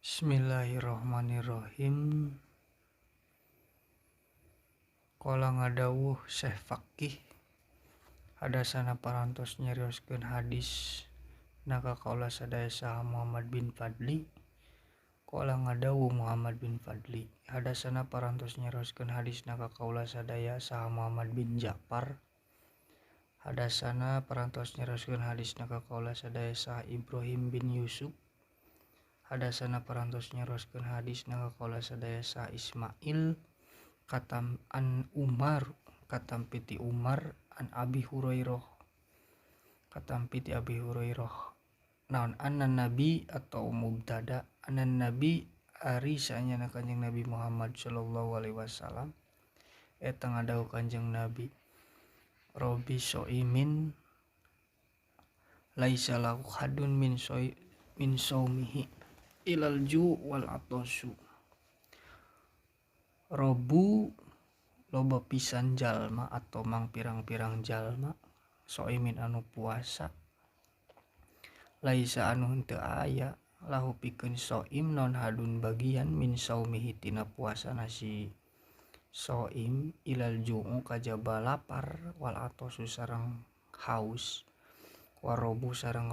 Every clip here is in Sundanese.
Bismillahirrahmanirrahim. Kala ngadawuh Syekh Faqih hadasana parantos nyarioskeun hadis naka kaula sadaya saha Muhammad bin Fadli. Kala ngadawuh Muhammad bin Fadli hadasana parantos nyarioskeun hadis naka kaula sadaya saha Muhammad bin Ja'far. Hadasana parantos nyarioskeun hadis naka kaula sadaya saha Ibrahim bin Yusuf. Hadasana parantos nyarioskeun hadis naka kaula sadaya saha Ismail katam an Umar katam piti Umar an Abi Hurairah katam piti Abi Hurairah naon anna nabi atau mubtada anna nabi ari saenyana Kanjeng Nabi Muhammad sallallahu alaihi wasallam eta ngadawuh Kanjeng Nabi Robi soimin laisa lahu hadun min soi min saumihi ilal ju wal atasu. Robu loba pisan jalma atau mang pirang-pirang jalma soimin anu puasa laisa anu henteu aya lahu pikeun soim non hadun bagian min saumihi tina puasana si soim ilal ju'u kajaba lapar wal atasu sareng haus warobu sareng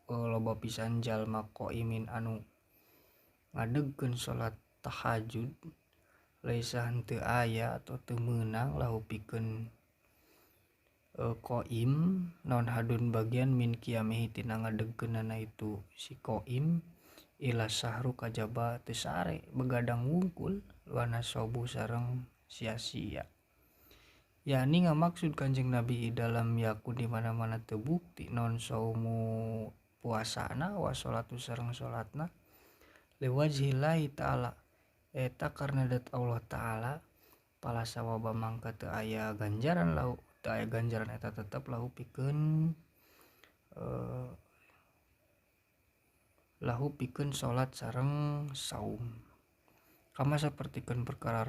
loba pisan jalma qaimin anu ngadegkeun salat tahajud laisa henteu aya atau teu meunang lahu pikeun qaim non hadun bagian min qiyamihi tina ngadegkeunana itu si qaim ila sahru kajaba teu sare begadang wungkul wana sobu sareng sia-sia. Yani ngamaksud Kanjeng Nabi dalam yakun di mana-mana teu bukti non saumu puasana wa sholatu sareng salatna liwajhillahi ta'ala eta karena dat Allah ta'ala pala sawaba mangka teu aya ganjaran lahu teu aya ganjaran eta tetep lahu pikeun lahu pikeun salat sareng saum. Kama sapertikeun perkara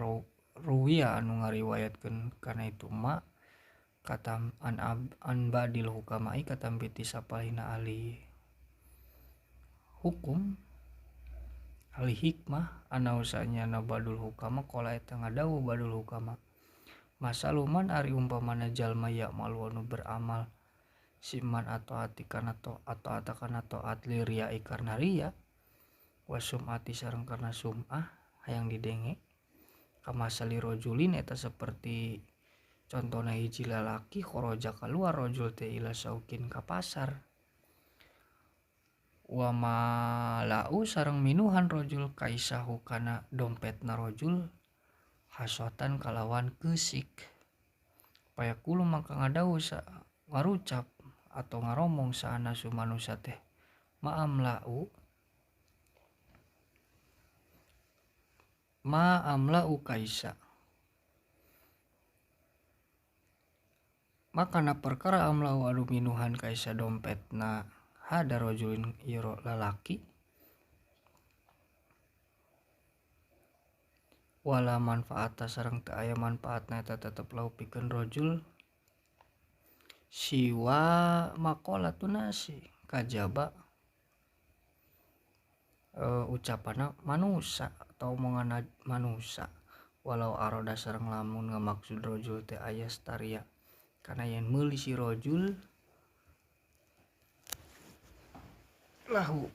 ruwiya anu ngariwayatkeun kana itu ma katam an an badil hukamai katam piti sapalihna ahli hukum ahli hikmah anausanya na badul hukama qala eta ngadawuh badul hukama masaluman ari umpamana jalma ya malu anu beramal siman atau ati kana to atau atakana taat li riya karena riya wasumati sareng karena sum'ah hayang didenge kamasali rojulin eta seperti contohna hiji lalaki kharaja kaluar rojul teh ila saukin ka pasar wa malau sareng minuhan rojul kaisahu kana dompetna rojul hasotan kalawan keusik payaqulu mangka ngadawuh ngarucap atau ngaromong saana sumanusa teh ma'amlau ma amla'u kaisa makana perkara amla'u anu minuhan kaisa dompetna hada rajulin ieu lalaki wala manfaata sareng teu aya manfaatna eta tetep lahu pikeun rajul siwa maqalatun nasi kajaba ucapanna manusa atau omongan manusa walau aroda sareng lamun ngamaksud rojul teh aya staria karena yen meuli si rojul lahu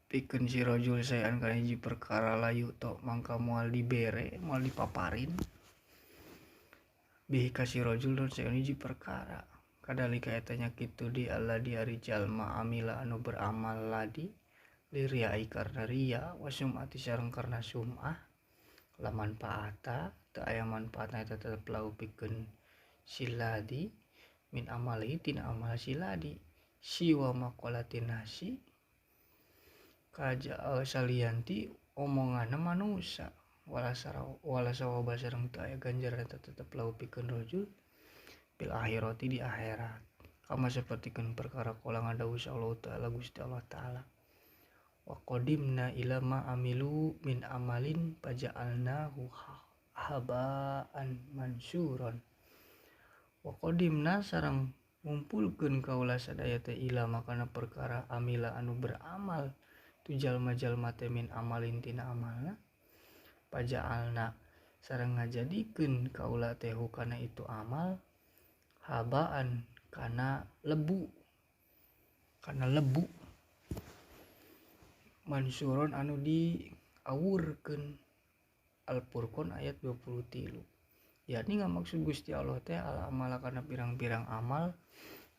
pikeun si rojul saean kana hiji perkara layu to mangka moal dibere moal dipaparin bihi ka si rojul don saean hiji perkara kadalika eta nya kitu di Allah di ari jalma amila anu beramal ladi liriai karena ria wasumati sareng karena sum'ah la manfaata teu aya manfaatna eta tetep lahu pikeun siladi min amalihi tina amal siladi siwa maqalatin nasi kaja salianti omonganna manusa wala sawaba sareng teu aya ganjaran eta tetep lahu pikeun rajul bil akhirati di akhirat kama sapertikeun perkara kala ngadawuh Allah ta'ala Gusti Allah ta'ala wa qadimna ila ma amilu min amalin faja'alnahu haba'an mansuran wa qadimna sareng ngumpulkeun kaula sadaya teh ila makana perkara amila anu beramal tu jalma-jalma teh min amalin tina amalna paja'alna sareng ngajadikeun kaula teh kana itu amal habaan kana lebu mansuron anu diawurkeun. Al-Furqan ayat 23. Yakni ngamaksud Gusti Allah teh al amala kana pirang-pirang amal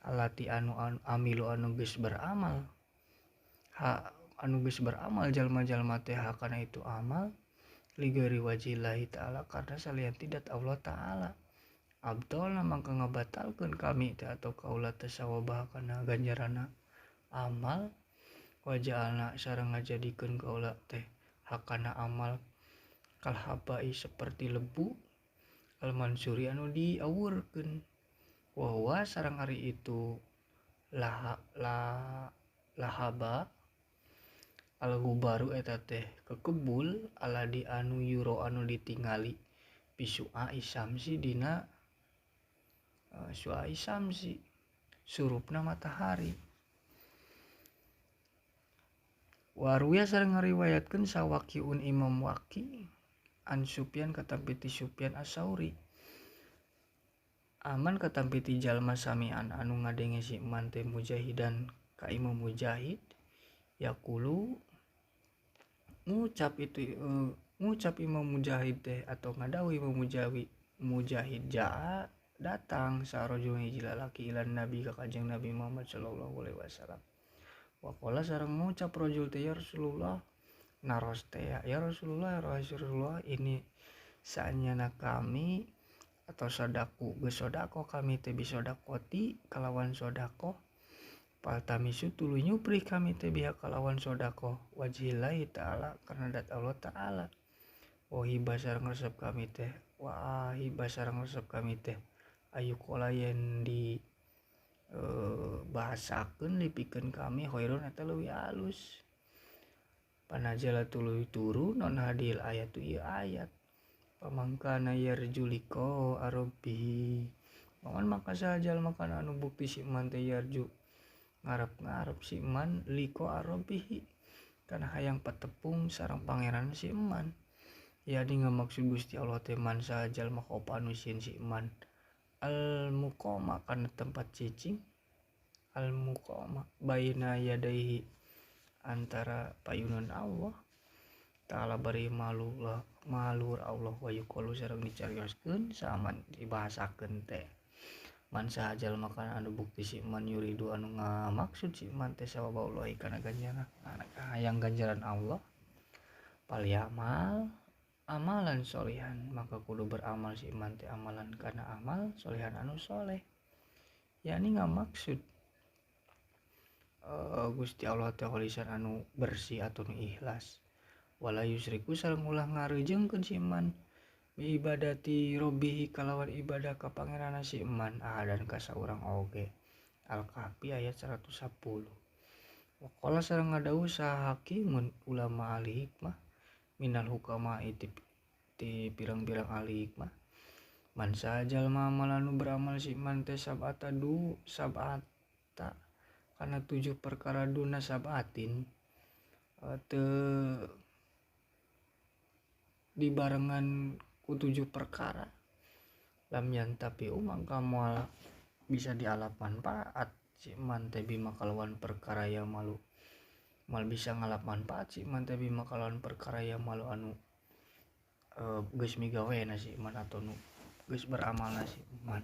alati anu amilu anu geus beramal ha anu geus beramal jalma-jalma teh kana itu amal ligari wajillahi ta'ala karena salian tidak Allah ta'ala abdolna mangka ngabatalkeun kami teh atau kaula teh sawabah kana ganjarana amal waja'alna sareng ngajadikeun kaula teh hakana amal kalhabai seperti lebu al-mansuri anu diawurkeun wa sareng ari itu lahaba al-gubaru eta teh kekebul aladi anu yuro anu ditingali bisu'a isamsi dina su'a isamsi surupna matahari. Waruya sareng ngariwayatkeun sawaqiun Imam Waqi an Sufyan katampi ti Sufyan As-Sauri aman katampi ti jalma samian anu ngadenge si man teh mujahidan ka Imam Mujahid yaqulu ngucap itu ngucap Imam Mujahid teh atau ngadawuh Imam Mujahid jaa datang sarojul hiji lalaki ilan nabi ka Kanjeng Nabi Muhammad sallallahu alaihi wasallam. Waqala sareng ngucap rajul teh ya Rasulullah naros teh ya Rasulullah ya Rasulullah ini saanyana kami atau sodaku geus sodako kami teh bisodakoti kalawan sodako paltamisu tuluy nyupri kami teh biha kalawan sodako wajhillahi ta'ala karena dat Allah ta'ala wahibah sareng resep kami teh wahibah sareng resep kami teh ayu kola yen di bahasakeun dipikeun kami khairun eta leuwih alus panajala tuluy turun non hadil ayat ieu ayat pamangkana yarju liqa rabbihi mangan maka saja makan anu bukti si man teh yarju ngarep-ngarep si man liqa rabbihi kana hayang patepung sareng pangeran si man. Ya di ngamaksud Gusti Allah teh man saja maka anu sieun si man al muqama kana tempat cicing al muqama baina yadaihi antara payunan Allah ta'ala bari malu malur Allah wa yuqalu sareng dicarioskeun saman dibahasakeun teh man sahajal makan anu bukti si man yuridu anu ngamaksud si man teh sawaballahi kana ganjaran hayang ganjaran Allah paliamal amalan solehan maka kudu beramal si iman teh amalan kana amal solehan anu soleh. Yakni ngamaksud Gusti Allah teh holisan anu bersih atau nu ikhlas wala yusriku sareng ulah ngarejeungkeun si iman bi ibadati robbihi kalawan ibadah ka pangeranna si iman ahadan ka saurang oge. Al-Kahfi ayat 110. Waqala sareng ngadawuh saha hakimun ulama ahli hikmah minal hukama ti pirang-pirang ahli hikmah man sajal amal anu beramal si man teh sab'ata du sab'ata kana tujuh perkara duna sab'atin teu dibarengan ku tujuh perkara lam yantapi mangka moal bisa dialap manfaat si man teh bima kalawan perkara ya malu mal bisa ngalap manfaat si man teh bima kalawan perkara ya malu anu geus migawena si man atau nu geus beramalna si man.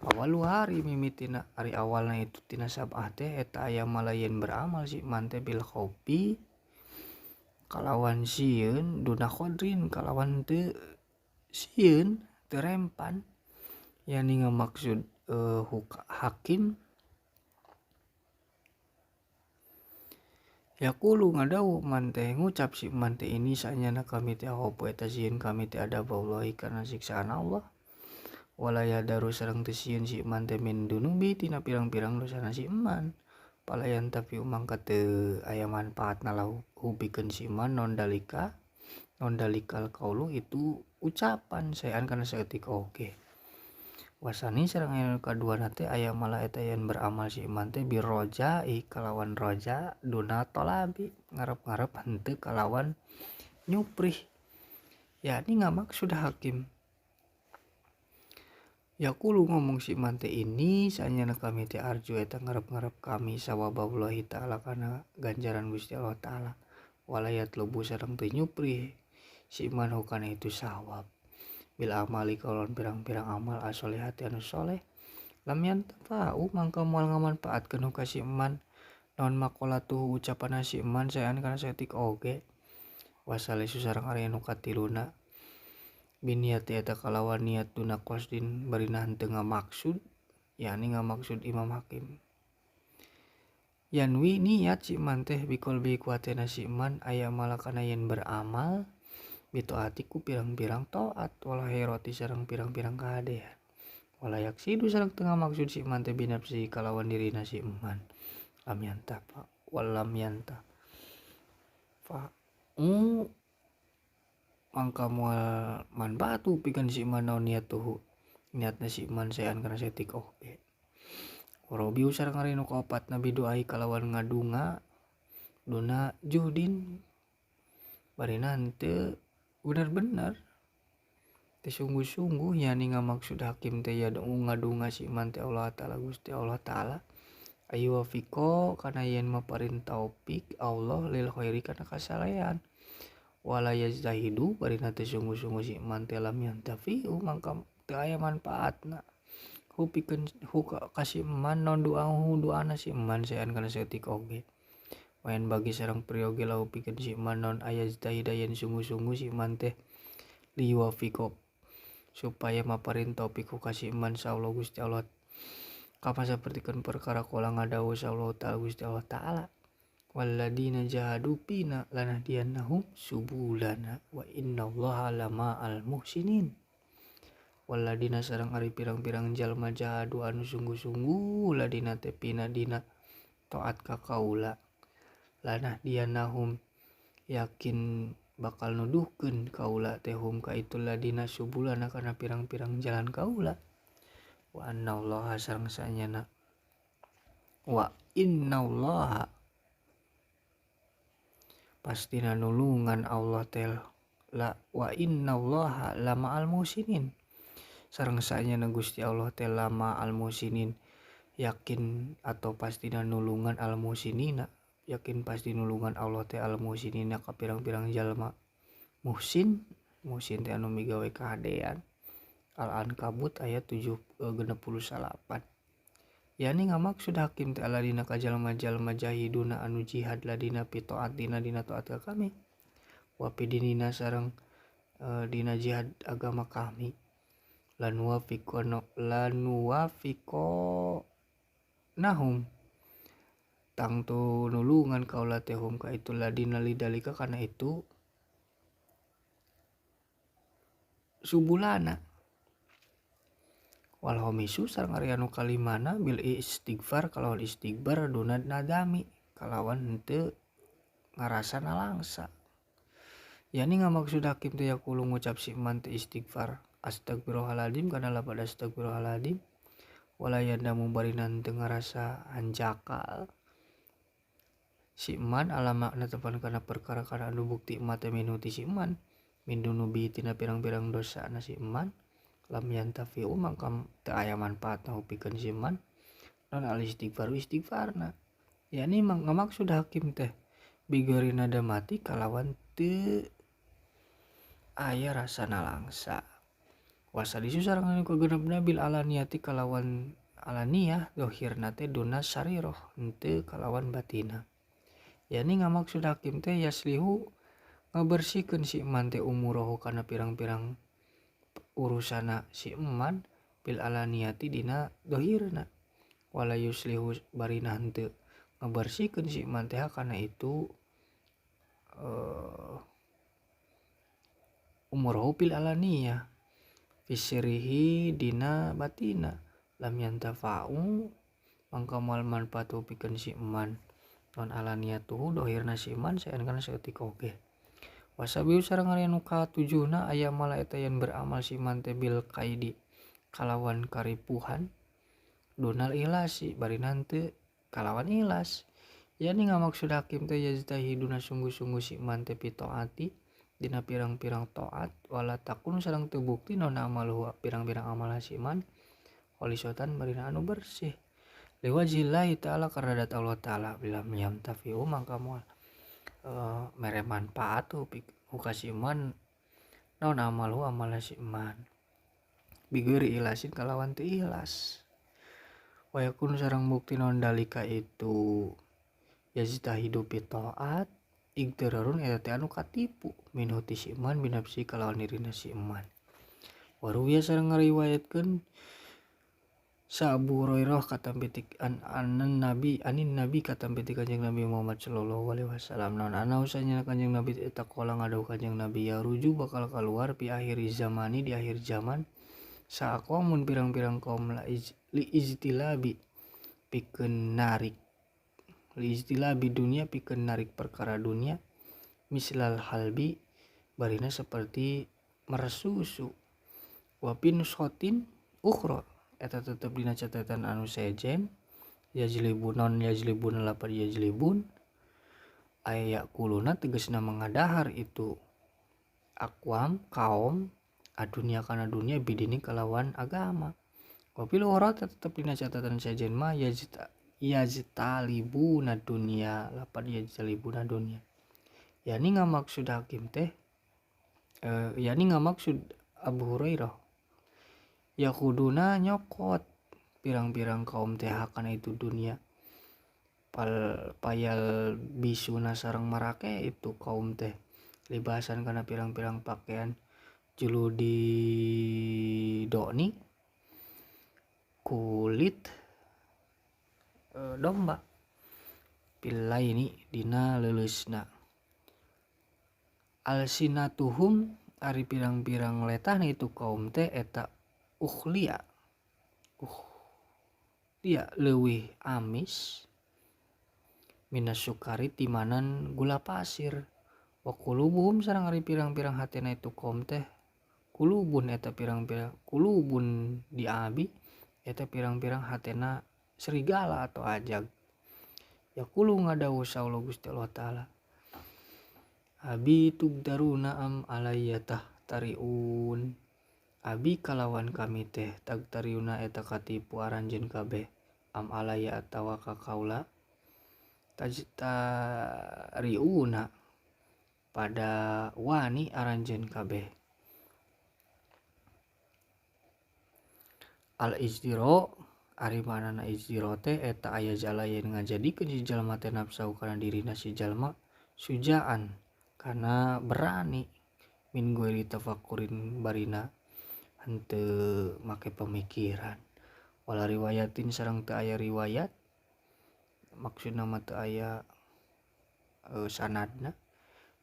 Awalu hari mimitina ari awalna itu tina sab'ah teh eta aya malayen beramal si man teh bil khaufi kalawan sieun duna khodrin kalawan teu sieun teu rempan yani ngamaksud hakim yaqulu ngadawuh man teh ngucap si man teh ini saenyana kami teh khofu eta sieun kami teh ada ballahi kana siksaan Allah wala yadaru sareng teu sieun si man teh min dunubi tina pirang-pirang dosana si man palayan tapi mangka teu aya manfaatna lahu hubikeun si man non dalika non dalikal kaulu itu ucapan saean kana saeutik oge. Wasani sareng anu kaduana teh aya mala eta yen beramal si iman teh birojai kalawan roja duna tolabi ngarep-ngarep henteu kalawan nyuprih. Yakni ngamaksud hakim. Yaqulu ngomong si iman teh ini saenyana kami teh arju eta ngarep-ngarep kami sawaballahi ta'ala kana ganjaran Gusti Allah ta'ala. Walayat lubu sareng teu nyuprih si iman hukana itu sawab. Bil amali kalawan pirang-pirang amal asolehati anu soleh lam yantafa'u mangka moal ngamanfaatkeun ka si iman naon maqalatuhu ucapan si iman saean kana saeutik oge. Wasalisu sareng ari anu katiluna biniati eta kalawan niat duna qasdin barina henteu ngamaksud, yakni ngamaksud Imam Hakim. Yanwi niat si iman teh biqalbi kuatena si iman aya malakana yen beramal bitaati ku pirang-pirang taat wala khairati sareng pirang-pirang kahadean. Wala yaksidu sareng teu ngamaksud si iman teh binafsi kalawan dirina si iman. Lam yantafa walam yanta fa mangka moal manfaat pikeun si iman naon niat tuhu niatna si iman saean kana saeutik oge. Robi sareng ari nu kaopat nabi doai kalawan ngadunga duna juhdin barina henteu bener-bener teu sungguh-sungguh yani ngamaksud hakim teh ya ngadunga si iman teh Allah ta'ala Gusti Allah ta'ala ayu wafiqo kana yen maparin taufik Allah lil khairi kana kasalehan wala yajtahidu barina teu sungguh-sungguh si iman teh lam yantafi'u mangka teu aya manfaatna hu pikeun hu ka si iman naon doa hu doana si iman saean kana saeutik oge. Wayan bagi sareng priyogi lahu pikeun si iman naon aya jtahida yen sungguh-sungguh si iman teh liwafiqo supaya maparin taufik ku ka si iman saullah Gusti Allah kama sapertikeun perkara kala ngadawuh saullah ta'ala Gusti Allah ta'ala walladina jahadu fina lanahdiyannahum subulana wa innallaha lama'al muhsinin. Walladina sareng ari pirang-pirang jalma jahadu anu sungguh-sungguh ladina teh pina dina taat ka kaula lanahdiyannahum yakin bakal nuduhkeun kaula teh hum ka itu ladina subulana kana pirang-pirang jalan kaula wa annallaha sareng sanyana wa innallaha pastina nulungan Allah teh la wa innallaha lama'al muhsinin sareng sanyana Gusti Allah teh lama'al muhsinin yakin atau pastina nulungan al muhsinina yakin pasti nulungan Allah teh al muhsinina ka pirang-pirang jalma muhsin muhsin teh anu migawe kahadean. Al-Ankabut ayat 769. Yani ngamaksud hakim teh aladina ka jalma-jalma jahiduna anu jihad ladina fi taatina dina taat ka kami wa fi dinina sareng dina jihad agama kami lanuwafiqo nahum tangtu nulungan kaula teh hum ka itu ladina lidalika kana itu subulana. Wal homisu sareng ari anu kalimana bil istighfar kalawan istighfar duna nadami kalawan henteu ngarasa nalangsa. Yani ngamaksud hakim teh yaqulu ngucap si iman teh istighfar astagfirullahaladzim kana lapad astagfirullahaladzim wala yandamu barina henteu ngarasa hanjakal si iman alama netepan kana perkara kana anu bukti mate minuti si iman min dunubi tina pirang-pirang dosa na si iman lam yantafi'u mangka teu aya manfaatna pikeun si iman non al istighfar istighfarna. Yani ngamaksud hakim teh bigori nada mati kalawan teu aya rasa nalangsa. Wasalisu sareng anu kagenepna bil alaniyati kalawan alaniyah dohirna teh duna sariroh henteu kalawan batina. Yani ngamaksud hakim teh yaslihu ngabersihkeun si iman teh umurohu kana pirang-pirang urusana si iman bil alaniyati dina dohirna wala yuslihu barina henteu ngabersihkeun si iman teh kana itu umurohu bil alaniyah fisirihi dina batina lam yantafa'u mangka moal manfaat pikeun si iman non alaniyatuhu dohirna si iman saean kana saeutik oge. Wasabiu sareng ari anu katujuhna aya mala eta yen beramal si iman teh bil kaidi kalawan karipuhan dunal ihlasi bari henteu kalawan ikhlas. Yani ngamaksud hakim teh yajtahiduna sungguh-sungguh si man teh fi taati dina pirang-pirang taat wala takun sareng teu bukti naon amaluhu pirang-pirang amal si man kholisotan barina anu bersih liwajillahi ta'ala karena dat Allah ta'ala bila yamtafi'u mangka moal mere manfaat ku si man naon amaluhu amal si man bigeri ihlasin kalawan teu ikhlas. Wa yakun sareng bukti naon dalika itu yajtahidu fi taat igtirarun eta teh anu katipu minhu ti si man binafsi kalawan dirina si man. Waruwiya sareng ngariwayatkeun sa Abu Hurairah katampi anan nabi anin nabi katampi ti Kanjeng Nabi Muhammad sallallahu alaihi wasallam naon ana usahanya Kanjeng Nabi eta qala ngadawuh Kanjeng Nabi ya ruju bakal keluar pi akhir zamani di akhir zaman saaqwamun pirang-pirang kaum la li ijtilabi pikeun narik li ijtilabi dunia pikeun narik perkara dunia mislal halbi barina seperti meresusu wa pinushotin ukhra eta tetep dina catatan anu sejen yajlibun non yajlibun lapar yajlibun aya kuluna tegasna mengadahar itu akwam kaum adunia kana dunia bidini kalawan agama. Wa fil ukhra tetep dina catatan sejen mah yajtalibuna dunia lapar yajtalibuna dunia. Yani ngamaksud hakim teh yani ngamaksud Abu Hurairah yakuduna nyokot pirang-pirang kaum teh kana itu dunia pal payal bisuna sareng marake itu kaum teh libasan kana pirang-pirang pakaian juludi doni kulit domba pilaini dina leuleusna alsinatuhum ari pirang-pirang letahna itu kaum teh eta ukhlia dia leuwih amis minas sukari timanan gula pasir wa qulubuhum sareng ari pirang-pirang hatena itu kaum teh kulubun eta pirang-pirang kulubun diabi eta pirang-pirang hatena serigala atau ajag. Yaqulu ngadawuh saula Gusti Allah taala abi tugdaruna am alayya tahtariun abi kalawan kami teh tagtariuna eta katipu aranjeun kabeh am alaya atawa ka kaula tajtariuna pada wani aranjeun kabeh. Al izdiro ari manana izdiro teh eta aya jala yen ngajadikeun si jalma teh nafsu kana dirina si jalma sujaan kana berani min ghairi tafakkurin barina henteu make pemikiran wala riwayatin sareng teu aya riwayat maksudna mah teu aya sanadna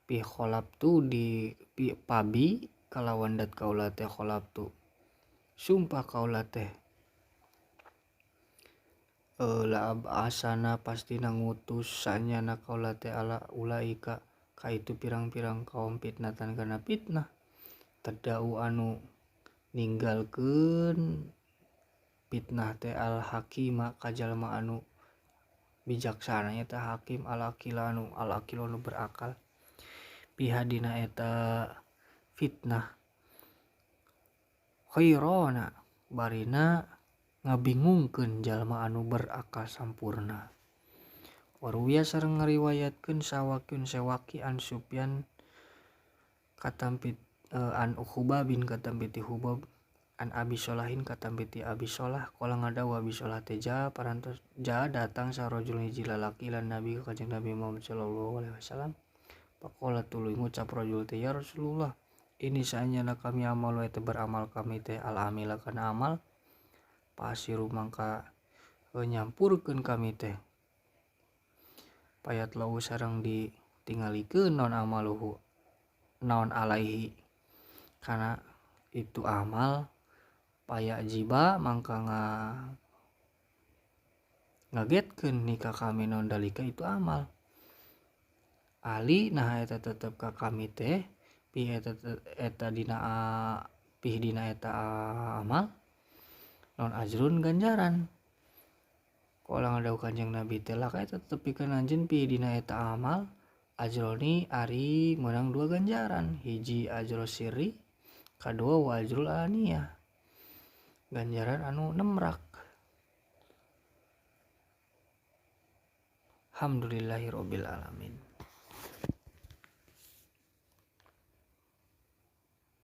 pi kholabtu di pi pabi kalawan dat kaula teh kholabtu sumpah kaula teh la asana pasti ngutus sanyana kaula teh ala ulaika ka itu pirang-pirang kaum fitnatan kana fitnah tadau anu ninggalkeun fitnah teh al hakima ka jalma anu bijaksana eta hakim al aqilanu al aqilanu berakal pihadina eta fitnah khairona barina ngabingungkeun jalma anu berakal sampurna. Waruwiya sareng ngariwayatkeun sawakun sewaki an Sufyan katampit an Ukhba bin katampiti Hubab an Abi Sholahin katampiti Abi Sholah qala ngadawa Abi Sholah teh ja parantos ja datang sarojul hiji lalaki lan Nabi ka Kanjeng Nabi Muhammad sallallahu alaihi wasallam faqala tuluy ngucap rajul teh ya Rasulullah ini saenyana kami amal eta beramal kami teh al amila kana amal pasiru mangka nyampurkeun kami teh payat lau sareng ditingalikeun naon amaluhu naon alaihi karena itu amal paya jiba mangka ngagetkeun nikah kami naon dalika itu amal ali nah eta tetep ka kami teh pi eta eta dina pi dina eta amal Non ajrun ganjaran. Qala ngadawuh Kanjeng Nabi teh laka eta tetepikeun anjeun pi dina eta amal ajroni ari meunang dua ganjaran, hiji ajro sirri, kadua wa ajrul alaniyah, ganjaran anu nemrak. Alhamdulillahirabbil alamin.